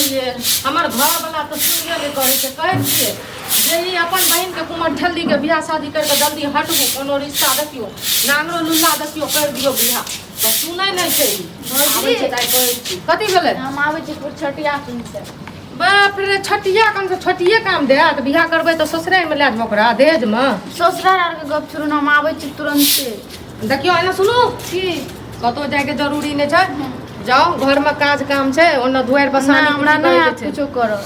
कहिए, हमर घरवला तऽ सुनबे नहि करै छै। कहै छियै जे ई अपन बहिनके कुमर ठेलदीके बियाह शादी करि कऽ जल्दी हटबू, कोनो रिश्ता देखियौ, नांगरो लुल्ला देखियौ, करि दियौ बियाह, तऽ सुनै नहि छै ई। आबै छै तऽ आइ कहै छी। कथी भेलै? हम आबै छी छठिया सुनसे। बाप रे, छठिया काम से छठिये काम देत। बियाह करबै तऽ ससुरारिमे लए जेबै ओकरा दहेजमे। ससुरार आरके गप छोड़ू ने, हम आबै छी तुरन्ते। देखियौ, एना सुनू। की? कतहु जाइके जरूरी नहि छै, जाउ, घरमे काज काम छै, ओन्ने दुआरि पर नहि, हमरा नहि आब छै। कुछो करऽ।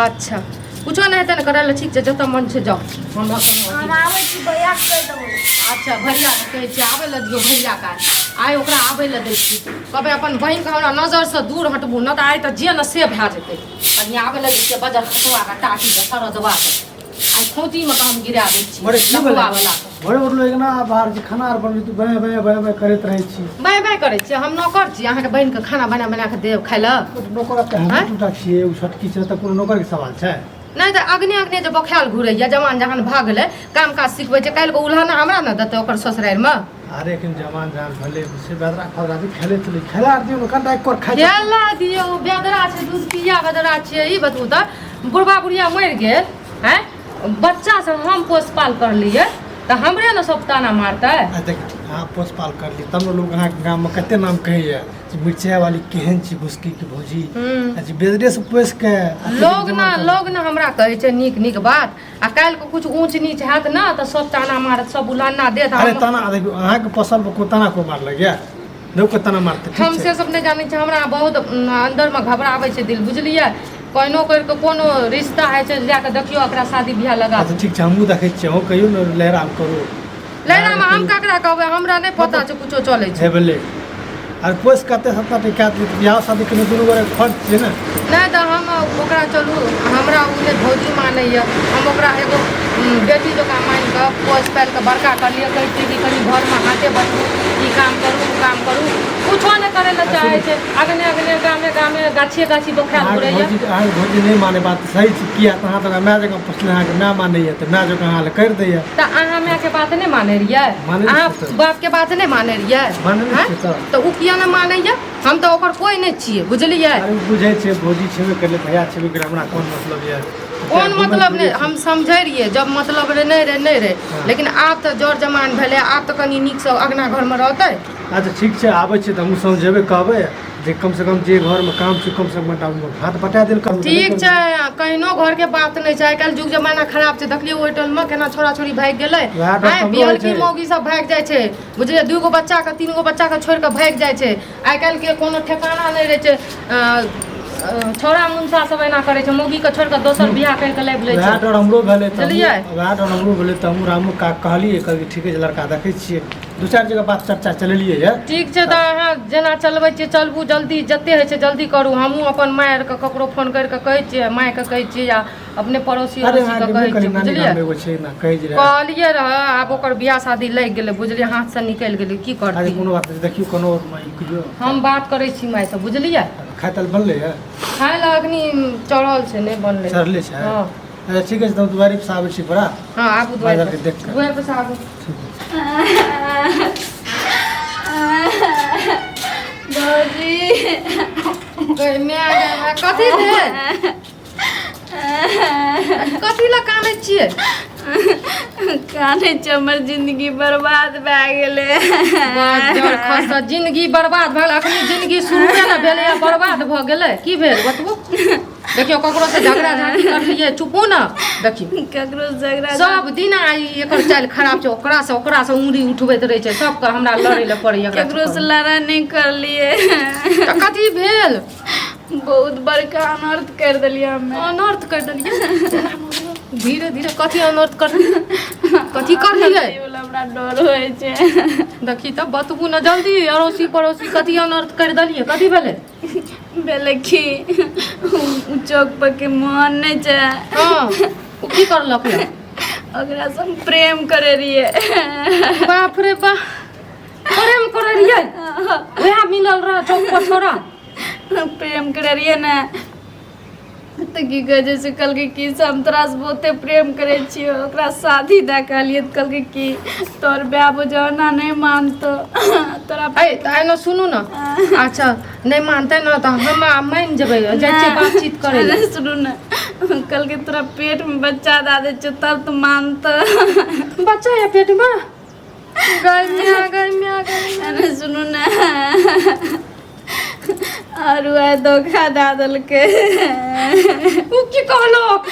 अच्छा, कुछो नहि हेतै ने करै लए? ठीक छै, जतऽ मन छै जाउ, हमरा कोनो हम आबै छी, भैया के कहि देबो। अच्छा, भैयाके कहै छियै आबै लए दियौ। भैयाके आइ आइ ओकरा आबै लए दै छी। कहबै अपन बहिनके हमरा नजरसँ दूर हटबू, नहि तऽ आइ तऽ जे ने से भए जेतै। कनि आबै लए दै छियै बजर खसुआके, टाटीके, सरदबाके आइ खोँतीमे तऽ हम गिरा दै छी। बड़े की भेलै? लफुआवला के। भोरे उठलो एक ना बाहर छी, खाना आर बनबै तू बाएं बाएं बाएं बाएं करैत रहै छी। बाय बाय करै छियै? हम नौकर छी अहाँके बहिनके खाना बना बना कऽ देब खाइ लए? नौकर तऽ हम आँय? दूटा छियै, ओ छोटकी छै, तऽ कोनो नौकरके सवाल छै? नहि तऽ अग्ने अग्ने जे बखायल घुरैया, जवान जहान भऽ गेलै, काम काज सिखबै छै, काल्हि उल्हाना हमरा ने देतै ओकर ससुरारिमे। अरे एखन जवान जहान भेलै से बेदरा फदरा छै, खेलै छलै, खेला आर दियौ ने, कनिटा एक कर खाइ छै। खेला दियौ? बेदरा छै, दूध पिया बेदरा छियै। ई बतबू तऽ बुढ़बा बुढ़िया मरि गेल, आँय, बच्चा सब हम पोस पाल करलियै तऽ हमरे ने सब ताना मारतै। आ देख, अहाँ पोस पाल करली तब ने लोग अहाँके गाममे कते नाम कहैया जे मिर्चाइ वाली केहन छी घुसकी के भौजी। आ जे बेदरे से पोसि के आ लोग ने, लोग ने हमरा कहै छै नीक नीक बात, आ काल्हि के कुछ ऊँच नीच हैत ने तऽ सब ताना मारत, सब उलाना देत। अरे ताना, देखियौ, अहाँके पोसल पर कोइ ताना को मारलक या नहि कोइ ताना मारतै, ठीक हम छै। से सब नहि जानै छियै। हमरा बहुत अन्दरमे घबराबै छै दिल, बुझलियै? केहनो करि कऽ कोनो रिश्ता होइ छै, जा कऽ देखियौ, एकरा शादी बियाह लगा। अच्छा, ठीक छै, हमहूँ देखै छियै। अहूँ कहियौ ने, लहरामे करू। लहरामे हम ककरा कहबै? हमरा नहि पता छै, कुछो चलै छै। हे भेलै, आर पोसि कते सत्ता टिका देलियै तऽ बियाह शादी केने दुनू गोरे फर्ज छियै ने। नहि तऽ हम ओकरा, चलू, हमरा ओ नहि भौजी मानैए, हम ओकरा एगो बेटी जकाँ मानि कऽ पोसि पालि कऽ बड़का करलियै। कहै छियै कि कनि घरमे हाथे बटबू, ई काम करू, ओ काम करू, कुछो नहि करै लए चाहै छै। अगने अगने गामे गामे गाछिए गाछी बखायल अहाँके घुरैए। भौजी, अहाँके भौजी नहि माने, बात सही छै। किया तऽ अहाँ तऽ ओकरा माय जकाँ पोसने, अहाँके माय मानैए तऽ माय जकाँ अहाँ लए करि दैए। तऽ अहाँ मायके बात नहि मानै रहियै? मानै अहाँ छियै तऽ। बापके बात नहि मानै रहियै? मानै आँय? छियै तऽ। तऽ ओ किया नहि मानैए? हम तऽ ओकर कोइ नहि छियै, बुझलियै? अरे ओ बुझै छै, भौजी छेबे करलै, भैया छेबे करलै, हमरा कोन मतलब यऽ? कोन मतलब नहि, हम समझै रहियै जब मतलब रहे नहि रहे, नहि रहे। लेकिन आब तऽ जर जमान भेलै, आब तऽ कनि नीकसँ अगना घरमे रहतै। अच्छा, ठीक छै, आबै छियै तऽ हमहूँ समझेबै, कहबै जे कमसँ कम जे घरमे काम छै, कमसँ कम कनिटा हाथ बटा देल करू। ठीक छै, कहिनो घरके बात नहि छै। आइ काल्हि युग जमाना खराब छै। देखलियै ओहि टोलमे केना छोरा छोरी भागि गेलै? वएह डर आँय, हमरो होइ बियलकी छै। मौगी सब भागि जाइ छै, बुझलियै? दूगो बच्चाके, तीन गो बच्चाके छोड़ि कऽ भागि जाइ छै। आइ काल्हिके कोनो ठेकाना नहि रहै छै। छौड़ा मुनसा सब एना करै छै, मौगीके छोड़ि कऽ दोसर बियाह करि कऽ लाबि लै वएह छै। डर हमरो भेलै तऽ बुझलियै? वएह डर हमरो भेलै तऽ हमहूँ रामू का कहलियै, कहलियै ठीके छै, लड़का देखै छियै, दू चारि जगह बात चर्चा चलेलियै यऽ। ठीक छै, तऽ अहाँ जेना चलबै छियै चलबू, जल्दी जते होइ छै जल्दी करू। हमहूँ अपन माय आरके ककरो फोन करि कऽ कहै छियै, मायके कहै छियै या अपने पड़ोसी अरे अड़ोसीके अहाँके कहै नहि छियै। कहली, नानी बुझलियै? गाममे एगो छै ने, कहै जे रहए। कहलियै रहए, आब ओकर बियाह शादी लागि गेलै, बुझलियै? हाथसँ निकलि गेलै, की अरे करतियै? कोनो बात नहि, देखियौ कोनो कहियो। हम बात करै छी मायसँ, बुझलियै? खाय ताल बनलै यऽ? खाय लए अखनी चढ़ल छै, नहि बनलै। चढ़ले छै? हँ। अच्छा, ठीक छै, तब दुआरि पर आबै छी बड़ा। हँ, आबू दुआरि बाजारके पर। देख कऽ। दुआरि पर से आबू। ठीक छै। भौजी। गै माय गै माय, कथी भेल? कथी लए कानै छियै? कानै छै, हमर जिंदगी बर्बाद भए गेलै। बड़ खसा, जिंदगी बर्बाद भऽ गेल? अखनी जिंदगी शुरुए ने भेलै आ बर्बाद भऽ गेलै। की भेल बतबू? देखियौ, ककरो से झगड़ा झाँटी करलियै? चुपू ने, देखियौ। ककरो से झगड़ा सब दिन आई एकर चालि खराब छै। ओकरा से ओकरा से उंगली उठबैत रहै छै, सबके हमरा लड़ै लए पड़ैया एकरा ककरो से चक्करमे। लड़ाइ नहि करलियै। तऽ कथी भेल? बहुत बड़का अनर्थ कर देलियै हमे। अनर्थ कर देलियै? धीरे धीरे, कथी अनर्थ कर, कथी करलियै? ई वाला हमरा डर होइ छै। देखी तऽ, बतबू ने जल्दी अड़ोसी पड़ोसी, कथी अनर्थ कर देलियै? कथी भेलै? भेलै कि उ चौक पर के मोहन नहि छै? हँ, ओ की करलक यऽ? ओकरा से हम प्रेम करे रहियै। बाप रे बाप, प्रेम करे रहियै? वएह मिलल रह चौक पर छोड़ा? प्रेम करे रहियै ने, तऽ की कहै छै से कहलकै कि से हम तोरासँ बहुते प्रेम करै छियौ ओकरा शादी दए कहलियै तऽ कहलकै कि तोहर बाय बजौना नहि मानतौ तोरा अइ तऽ एना सुनू ने अच्छा नहि मानतै ने तऽ हम मानि जेबै जाइ छियै बातचीत करै लए अरे सुनू ने कहलकै तोरा पेटमे बच्चा दए दै छियौ तब तऽ मानतौ बच्चा यऽ पेटमे गै मिया गै मिया गै अरे सुनू ने आओर वएह धोखा दए देलकै ओ की कहलक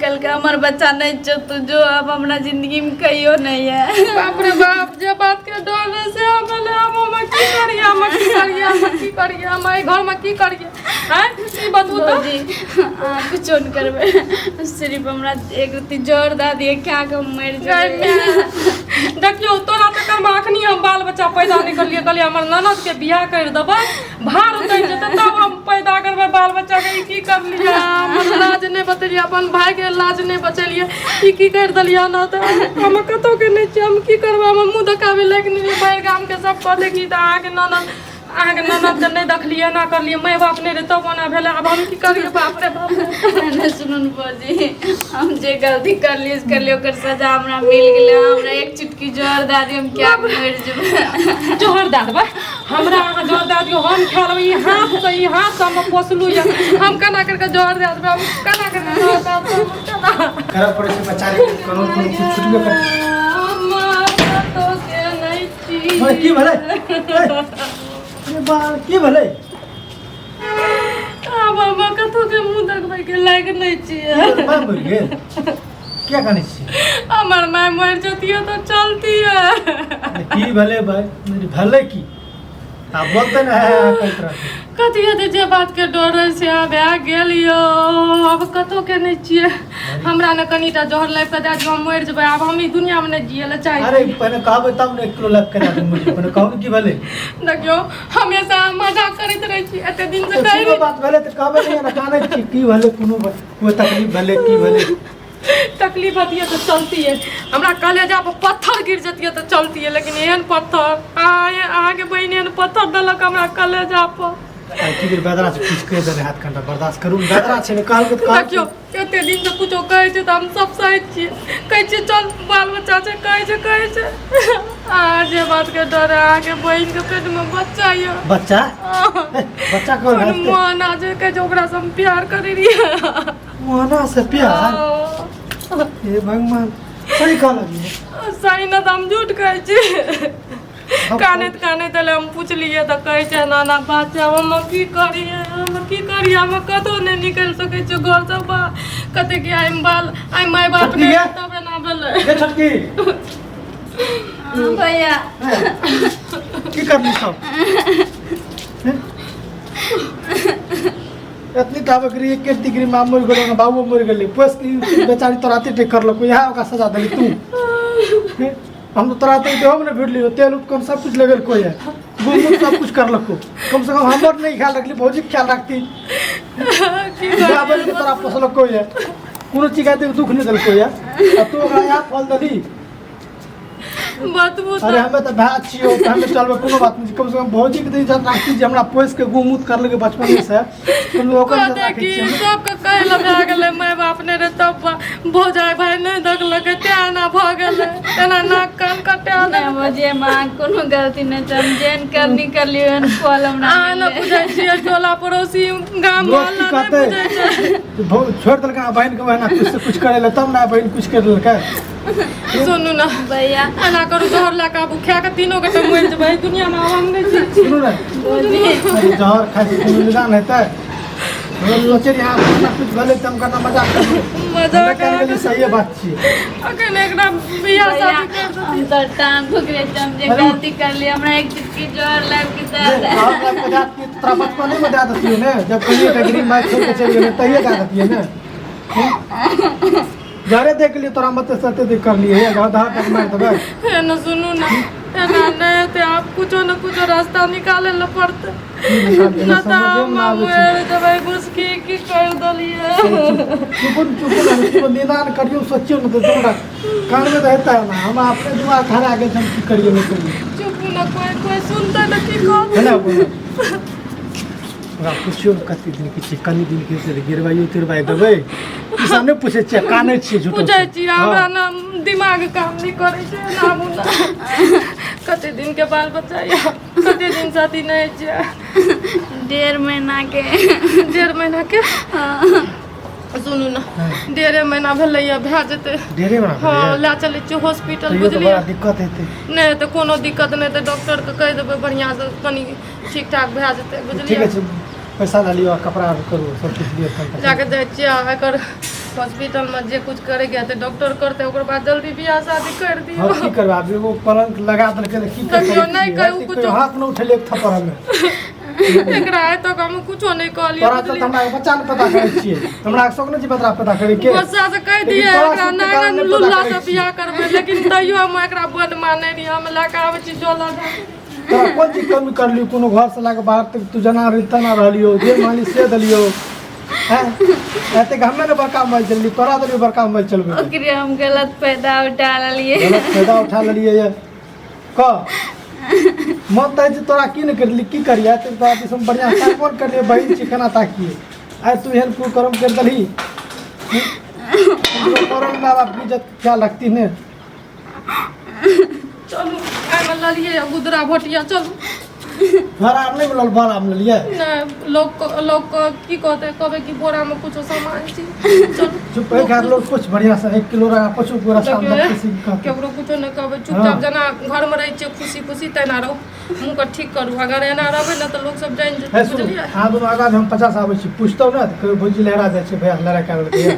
कहलकै हमर बच्चा नहि छौ तू जो आब हमरा जिन्दगीमे कहियो नहि है बाप रे बाप जे बात के डर रहे से हम भेलै आब हम की करियै हम की करियै हम की करियै हम एहि घरमे की करियै आँय ई बतबू तऽ भौजी अहाँ कुछो नहि करबै सिर्फ हमरा एक रत्ती जर दए दिअ खा कऽ हम मरि गै जेबै माय, देखियौ तोरा चक्करमे अखनी हम बाल बच्चा पैदा नहि करलियै कहलियै हमर ननदके बियाह करि देबै भार उतरि जेतै तब हम पैदा करबै बाल बच्चाके ई की करलियै हमर लाज नहि बचेलियै अपन भायके लाज नहि बचेलियै ई की करि देलियै ने तऽ हम कतहुके नहि छियै हम की करबै हमर मुँह देखाबै लायक नहि रहै भरि गामके सब कहलै कि तऽ अहाँके ननद अहाँके ननदके नहि देखलियै एना करलियै माय बाप नहि रहै तब ओना भेलै आब हम की करियै बाप रे बाप नहि सुनू ने भौजी हम जे गलती करलियै से करलियै ओकर सजा हमरा मिल गेलै हमरा एक चुटकी जर दए दियौ हम किया मरि जेबै जहर दए देबै हमरा अहाँ जहर दए दियौ हम खा लेबै ई हाथसँ ई हाथसँ हम पोसलहुँ यऽ हम केना करि कऽ जहर दए देबै हम केना करि कऽ जहर दए देबै हम केना करऽ पड़ै छै बच्चा कोनो कोनो चीज छुटबे करै हम कतौके नहि छी अरे की भेलै अरे बा की भेलै आब हम कतौके मुँह देखबैके लायक नहि छियै माय मरि गेल किया कानै छी हमर माय मरि जतियै तऽ चलतियै की भेलै भाय भेलै की आ बोलते ने है है करैत रहतै कथी हेतै जे बातके डर रहै से आब भए गेल यौ आब कतहु के नहि छियै हमरा ने कनिटा जहर लाबि कऽ दए दियौ हम मरि जेबै आब हम ई दुनियामे नहि जियै लए चाहै अरे पहिने कहबै तब ने 1 किलो लाबि कऽ दए देबै पहिने कहू ने की भेलै देखियौ हमेशा हम मजाक करैत रहै छी एते दिन से तऽ कहै कोनो बात भेलै तऽ कहबै नहि ने कानै छी की भेलै कोनो कोइ तकलीफ भेलै की भेलै तकलीफ होतियै तऽ चलतियै हमरा कलेजा पर पत्थर गिर जतियै तऽ चलतियै लेकिन एहन पत्थर अहाँके बहिन एहन पत्थर देलक हमरा कलेजा पर आइ की भेल बेदरा छै किछु कहि देने हाथ कनिटा बर्दाश्त करू बेदरा छै ने कहलकै तऽ देखियौ एते दिन से कुछो कहै छै तऽ हम सब सहै छियै कहै छियै चल बाल बच्चा छै कहै छै कहै छै अहाँ जे बातके डर है अहाँके बहिनके पेटमे बच्चा यऽ बच्चा बच्चा कोन मोहना जे कहै छै ओकरासँ हम प्यार करै रहियै मोहना से प्यार हे भगवान सही कहलक सही ने तऽ हम झूठ कहै छी कानैत कानैत एलै हम पुछलियै तऽ कहै छै एना एना बात छै आब हम की करियै हम की करियै हम कतहु नहि निकलि सकै छियै घरसँ बाहर कते कि आइ बाल आइ माय बाप नहि तब एना भेलै गे छोटकी भैया की करली सब एतनी ताबे करी एक एक डिग्री माँ मरि गेलो बाबू मरि गेलै पोस के बेचारी तोरा अते टेक करलको इएह ओकरा सजा देली तू हे, हम तो तोरा अते देहो में भिड़ली तेल उपकरण सब कुछ लगेलको है गुम सब कुछ करलको कम से कम हमर नहीं ख्याल रखली भौजी के ख्याल रखती की बाबन के तोरा पोसलको है कोनो चीज के दुख नहीं देलको है आ तू ओकरा यहाँ फल देली बतबू अरे हमे तऽ भाय छियौ तऽ हमे चलबै कोनो बात नहि छै। कम से कम भौजी के तऽ इज्जत राखती जे हमरा पोसि के गुह मुत करलकै बचपन से कम ओकर इज्जत कहते राखै कि छियै हमे। सबके कहै लए भए गेलै माय बाप नहि रहै तब भौजाइ भाय नहि देखलकै तें एना भऽ गेलै एना नाक कान कटा नहि भौजी एहिमे अहाँके कोनो गलती नहि छै हम जेहन करनी करलियै ओहन फल हमरा अहाँ ने मिललै। बुझै छियै टोला पड़ोसी गाम लोक की मोहल्ला नहि कहतै? बुझै छै छोड़ि देलकै अहाँ बहिनके बहिना कुछ से कुछ करै लए तब ने बहिन कुछ करि देलकै सुनू ने भैया एना करू जहर लए कऽ आबू खाए कऽ तीनो गोटे मरि जेबै एहि दुनियामे आब हम नहि छी सुनू ने अरे जहर खाइ से कोनो निदान हेतै हम सोचे रहियै अहाँ अपना कुछ भेलै तऽ हम कना मजाक करू मजाक हमरा कहल गेलै सहिए बात छियै अखन एकरा बियाह भैया शादी कर देतियै हम तऽ टांग ठोकरे छै हम जे अरे। गलती करलियै हमरा एक चुटकी जहर लाबि के दए जे दे जहर लाबि कऽ दए देतियै तऽ तोरा बचपनेमे दए देतियै ने जब कहियै तऽ गरीब माय छोड़ि कऽ चलि गेलै तहिये दए देतियै ने जरे देख लियो तोरा मत सते देख कर लिए हे गाँव दहा तक मार देबै हे न सुनू न एना नहि हेतै आब कुछो न कुछो रास्ता निकाले लए पड़तै न तऽ हम मरि जेबै घुसकी की कर देलियै चुपन चुपन चुपन निदान करियो सोचियो न तऽ तोरा कान में तऽ हेतै ना हम अपने दिमाग खरा गेल हम की करियो नहि करियो चुप न कोइ कोइ सुनतै तऽ की कहतै है ना बोलो ओकरा पुछियौ ने कते दिन के छै, कनी दिन के छै तऽ गिरबाइयो तिरबाइ देबै। ई सब नहि पूछै छियै, कानै छियै झूठो। पूछै छी हमरा हँ। ने दिमाग काम नहि करै छै नामू ना। कते दिन के बाल बच्चा यऽ, कते दिन से अथी नहि छै? 1.5 महीना के। 1.5 महीना के? सुनू ने, 1.5 महीना भेलैया, भए जेतै। 1.5 महीना? हँ, लए चलै छियै हॉस्पिटल। तैयो तऽ बुझलियै? बड़ा दिक्कत हेतै। नहि तऽ कोनो दिक्कत नहि तऽ डॉक्टरके कहि देबै, बढ़िआँसँ कनि ठीक ठाक भए जेतै। ठीक बुझलियै? छै, पैसा लऽ लियौ आ कपड़ा आर करू, सब किछु लियौ तहन। जाके जाइ छियै आ एकर हॉस्पिटलमे जे कुछ करैके हेतै डॉक्टर करतै, ओकर बाद जल्दी बियाह शादी कर दियौ। हँ, की करबै आब? एगो पलंग लगा देलकै तऽ की कर देखियौ, सकै नहि छियै? कहू एतेक कुछो। कहियो हाथ नहि उठेलियै एक थप्पड़ हमे। एकरा आइ तक हम कुछो नहि कहलियै। तोरा चलते बुझलियै? हमरा बच्चा ने पता करै छियै, हमरा शौक नहि छै बतरा पता करै के। गुस्सा से कहि लेकिन दियै तोरा एकरा सबके कारण नागन नहि पता लुल्ला करै से छियै। बियाह करबै, लेकिन तैयो हम एकरा बड मानै रहियै। हम लए कऽ आबै छी जल। तोरा कोन चीज कमी करलियो? कोनो घर से लाके बाहर तक तू जना रही तना रहलियो, जे माली से देलियो। हैं, एतेक हमे ने बड़का मोबाइल चलली, तोरा देलियो बड़का मोबाइल चलबै। ओकरे हम गलत फायदा उठा लेलियै। गलत फायदा उठा लेलियै ये कह मन तऽ जे तोरा की नहि करली, की करियै? एतेक तोरा दिस हम बढ़िआँ ताकबो ने करलियै, बहिन छी, केना ताकियै? आइ तू एहन कुकर्म करि देलही। करम माय बाप इज्जत ख्याल रखती ने। चलू, एहिमे ललियै गुदरा भोटिया, चलू। घर आर नहि मिलल, बड़ आम लेलियै। नहि, लोक लोक की कहतै? कहबै कि बोरामे कुछो सामान छै। चलू। चुप, एक हाथ लोग कुछ बढ़िया से 1 किलो रहा पछू पूरा साम। देखियौ, किसी कहते। केकरो कुछो नहि कहबै, चुपचाप जेना घरमे रहै छियै खुशी खुशी तेना रहू। मुँहके ठीक करू, अगर एना रहबै ने तऽ लोक सब जानि है जेतै। सुन। बुझलियै? अहाँ दुनू आगाँ हम 50 आबै छी। पूछतौ ने तऽ कहबै भौजी लहरा जाइ छै, भैया लहरा कए देलकै यऽ।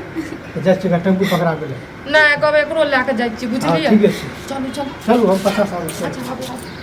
तऽ जाइ छियै टेम्पू पकड़ा गेलै। नहि कहबै, एकरो लए कऽ जाइ छी। हँ। बुझलियै? ठीके छै। चलू चलू। चलू, हम 50 आबै छी। अच्छा, आबू आबू।